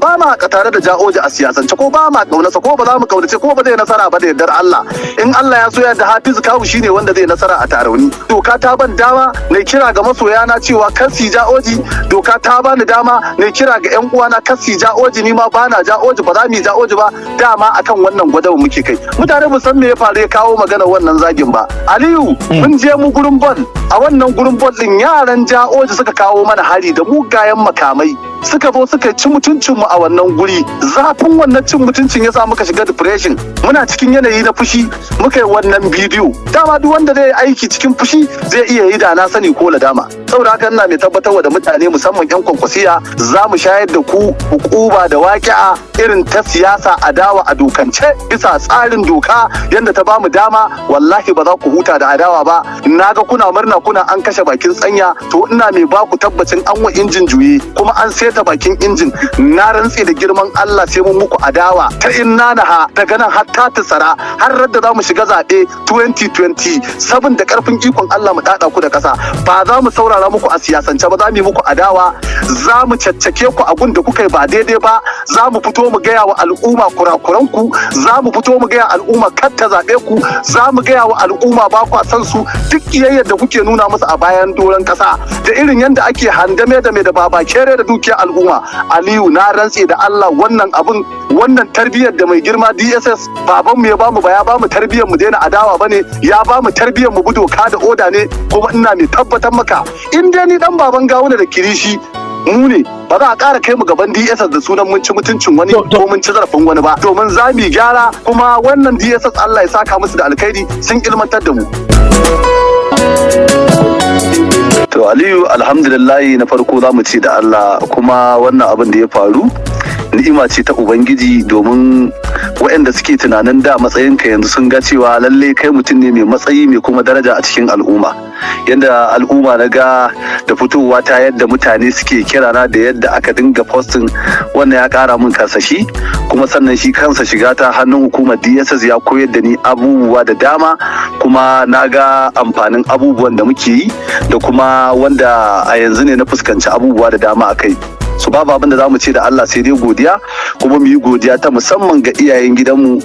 Ba ma tare da Ja'oji a siyasance, ko ba ma kaunarsa, ko ba za mu kaunace, ko ba zai nasara ba da yardar Allah. In Allah ya so yadda, Hafizu Kawu shine wanda zai nasara a Tarauni. Doka ta ban dama na kira ga masoyana cewa kar su Ja'oji. Doka ta bani dama na kira ga yan uwana kar su Ja'oji. Ni ma bana Ja'oji, ba za mu yi Ja'oji ba. Dama akan wannan gwadawa muke kai. Mutane ba san me ya faru ya kawo magana wannan zagin ba. Aliyu, mun je mu gurin ball. A wannan gurin ball din, yaran Ja'oji suka kawo mana hari da mugayen makamai. Suka zo suka ci mutuncin mu a wannan guri. Zafin wannan cin mutuncin ya sa muka shiga depression, muna cikin yanayi na fushi, muka yi wannan bidiyo. Dama duk wanda zai aiki cikin fushi zai iya yi da na sani ko ladama. Saboda haka ina mai tabbatarwa da mutane, musamman yan Kwankwasiya, za mu shayar da ku hukuba da waƙi'a irin ta siyasa, adawa a dokance, bisa tsarin doka yadda ta bamu dama. Wallahi ba za ku huta da adawa ba. Naga kuna murna, kuna an kashe bakin tsanya. To ina mai ba ku tabbacin an wa injin juye kuma an seta bakin injin. Na rantse da girman Allah, sai mun muku adawa ta inna naha daga nan har ta tsara, har radda za mu shiga zaɓe 2027 da karfin ikon Allah mu dada ku da ƙasa. Ba za mu saurara muku a siyasance ba. Za mu yi muku adawa, za mu caccake ku a gun da kuka yi ba daidai ba. Za mu fito mu gaya wa al'umma kurakuran ku. Za mu fito mu gaya al'umma kar ta zaɓe ku. Za mu gaya wa al'umma ba kwa san su. Duk kiyayyar da kuke nuna musu a bayan doron ƙasa da irin yadda ake handame da mai da babakere da dukiyar al'umma. Aliyu, na rantse da Allah, wannan abin, wannan tarbiyyar da mai girma DSS babanmu ya bamu, ba ya bamu tarbiyyar mu daina adawa bane, ya bamu tarbiyyar mu bi doka da oda ne. Kuma ina mai tabbatar maka, in dai ni dan baban Gawuna da Kirishi mu ne, ba za a ƙara kai mu gaban DSS da sunan mun ci mutuncin wani ko mun ci zarafin wani ba, domin za mu gyara. Kuma wannan DSS, Allah ya saka musu da alkhairi, sun ilmantar da mu. To Aliyu, alhamdulillahi, na farko za mu ce da Allah. Kuma wannan abin da ya faru ni'ima ce ta Ubangiji, domin waɗanda suke tunanin da matsayinka yanzu sun ga cewa lalle kai mutum ne mai matsayi, mai kuma daraja a cikin al'umma. Yadda al'umma na ga da fitowa ta, yadda mutane suke kirana da yadda aka dinga posting, wannan ya kara min karsashi. Kuma sannan shi kansa shiga ta hannun hukumar DSS ya koyar da ni abubuwa da dama, kuma na ga amfanin abubuwan da muke yi, da kuma wanda a yanzu ne na fuskanci abubuwa da dama a kai. Su babu abin da za mu ce da Allah sai dai godiya. Kuma mu yi godiya ta musamman ga iyayen gidanmu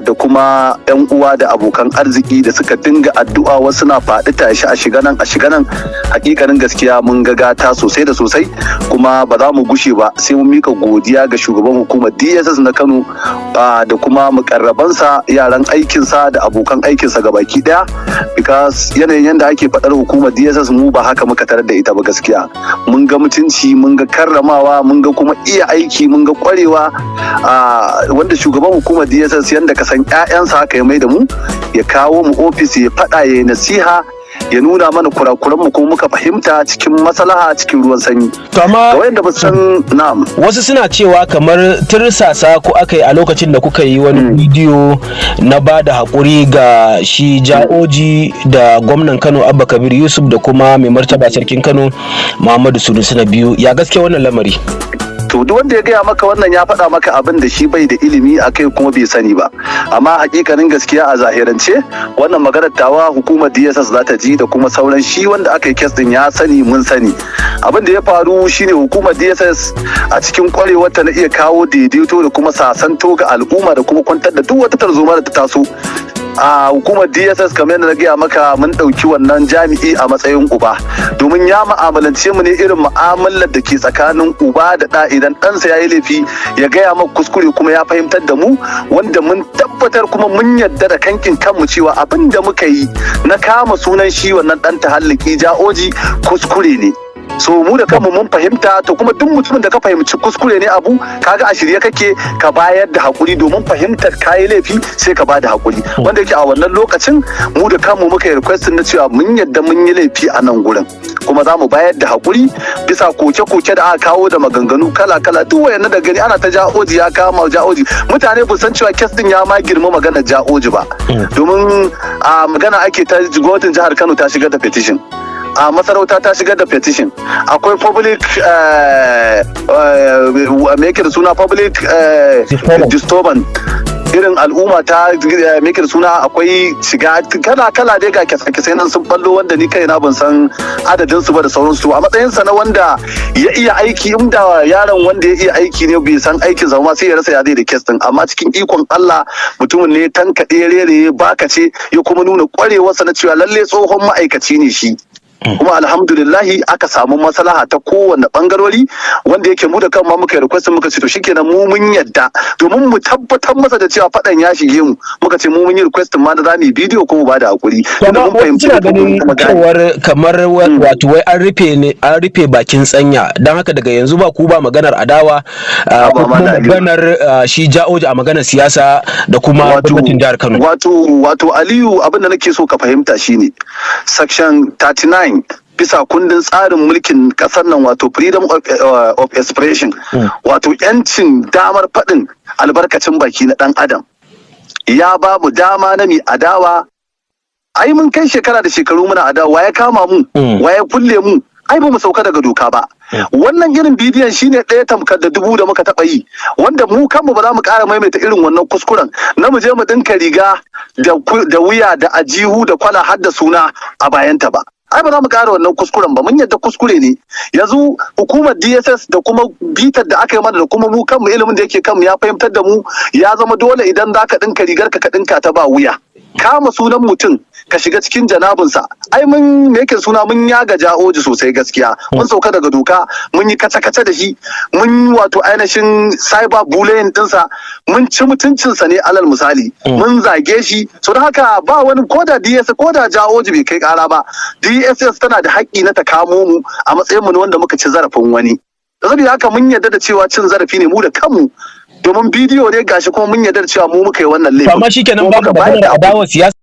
da kuma 'yan uwa da abokan arziki da suka dinga addu'a. Wasu na faɗi tashi, a shiga nan, a shiga nan. Hakikanin gaskiya, mun ga gata sosai da sosai, kuma ba za mu gushe ba sai mun mika godiya ga shugaban hukumar DSS na Kano da kuma mukarrabansa, yaran aikinsa da abokan aikinsa gabaki daya, because yanayin yadda ake faɗar hukumar DSS, mu ba haka muka tarar da ita ba. Gaskiya mun ga mutunci, mun ga karramawa, mun ga kuma iya aiki, mun ga kwarewa, wanda shugaban hukumar DSS, yanda ka san 'ya'yansa haka ya mai da mu. Ya kawo mu ofis, ya faɗa, ya nasiha, ya nuna mana kurakuran mu, kuma muka fahimta cikin maslaha, cikin ruwan sanyi. To amma ga wayanda ba su san, na'am. Wasu suna cewa kamar tirsasa ko aka yi a lokacin da kuka yi wani bidiyo na ba da haƙuri ga shi Ja'oji da gwamnan Kano Abba Kabir Yusuf da kuma mai martaba sarkin Kano Muhammadu Sunusi na biyu. Ya gaske wannan lamari? To duk wanda ya gaya maka wannan, ya faɗa maka abin da shi bai da ilimi a kai kuma bai sani ba. Amma hakikanin gaskiya, a zahirance, wannan maganar tawa hukumar DSS za ta ji, da kuma sauran shi wanda aka yi case din ya sani, mun sani. Abin da ya faru shine, hukumar DSS a cikin kwarewarta na iya kawo daidaito da kuma sasanto ga al'umma da kuma kwantar da duk wata tarzoma da ta taso a hukumar DSS, kamar yadda na gaya maka, mun ɗauki wannan jami'i a matsayin uba, domin ya mu'amalance mu ne irin mu'amalar da ke tsakanin uba da ɗa. Idan ɗansa ya yi laifi, ya gaya maka kuskure, kuma ya fahimtar da mu, wanda mun tabbatar kuma mun yarda da kankin kanmu cewa abin da muka yi na kama sunan shi wannan ɗan tahalliki Ja'oji kuskure ne. So mu da kanmu mun fahimta. To kuma duk mutumin da ka fahimci kuskure ne abu, kaga a shirye kake ka bayar da hakuri, domin fahimtar kayi laifi sai ka bada hakuri. Wanda yake a wannan lokacin mu da kanmu muka yi request na cewa mun yadda mun yi laifi a nan gurin, kuma za mu bayar da hakuri bisa koke-koke da aka kawo da maganganu kala-kala. Duk wayannan da gani ana ta Ja'oji ya kama Ja'oji, mutane ba san cewa case din ya ma girma magana Ja'oji ba, domin a magana ake ta gwamnatin jihar Kano ta shigar da petition, a masarauta ta shigar da petition, akwai public, me yake da suna, public disturbance. Irin al'umma ta meke suna, akwai shiga kala kala dai, ga kyasa-kyasai nan sun ballo wanda ni kaina ban san adadin su ba da sauransu. A matsayinsa na wanda ya iya aiki, inda yaron wanda ya iya aiki ne bai san aikin sa ma, sai ya rasa ya zai da case din. Amma cikin ikon Allah, mutumin ne tankaɗe rere baka ce, ya kuma nuna kwarewarsa na cewa lalle tsohon ma'aikaci ne shi. Kuma alhamdulillahi, aka samu maslaha ta kowane bangarori, wanda yake mu da kan ma muka yi request, muka ce to shikenan, mu mun yadda, domin mu tabbatar masa da cewa fadan ya shige mu. Muka ce mu mun yi request ma da za mu yi bidiyo ko mu bada hakuri. Amma wasu suna ganin cewar kamar wato wai an rufe ne, an rufe bakin tsanya, don haka daga yanzu ba ku ba maganar adawa ko kuma maganar shi Ja'oji a maganar siyasa da kuma gwamnatin jihar Kano. Wato Aliyu, abin da nake so ka fahimta shine section 39 bisa kundin tsarin mulkin kasar nan, wato freedom of expression, wato yancin damar faɗin albarkacin baki na ɗan adam, ya ba mu dama na mi adawa. Ai mun kai shekara da shekaru muna adawa, ya kama mu, ya kulle mu? Ai ba mu sauka daga doka ba. Wannan irin bidiyon shine ɗaya tamkar da dubu da muka taɓa yi, wanda mu kanmu ba za mu ƙara maimaita irin wannan kuskuren na mu je mu ɗinka riga da wuya da ajihu da kwala har da suna a bayanta ba. Ai ba za mu ƙara wannan kuskuren ba. Mun yadda kuskure ne. Yanzu hukumar DSS da kuma bitar da aka yi mana da kuma mu kanmu ilimin da yake kanmu ya fahimtar da mu, ya zama dole idan za ka ɗinka rigar ka, ka ɗinka ta ba wuya. Kama sunan mutum ka shiga cikin janabinsa, ai mun, me yake suna, mun yaga Ja'oji sosai. Gaskiya mun sauka daga doka, mun yi kaca-kaca da shi, mun wato ainihin cyber bullying dinsa, mun ci mutuncinsa ne. Alal misali, mun zage shi. So don haka ba wani koda DS, koda Ja'oji bai kai kara ba, DSS tana da haƙƙi na ta kamo mu a matsayin mu na wanda muka ci zarafin wani. Saboda haka mun yarda da cewa cin zarafi ne mu da kanmu, domin bidiyo ne gashi, kuma mun yarda da cewa mu muka yi wannan laifin. Amma shikenan, babu maganar adawar siyasa.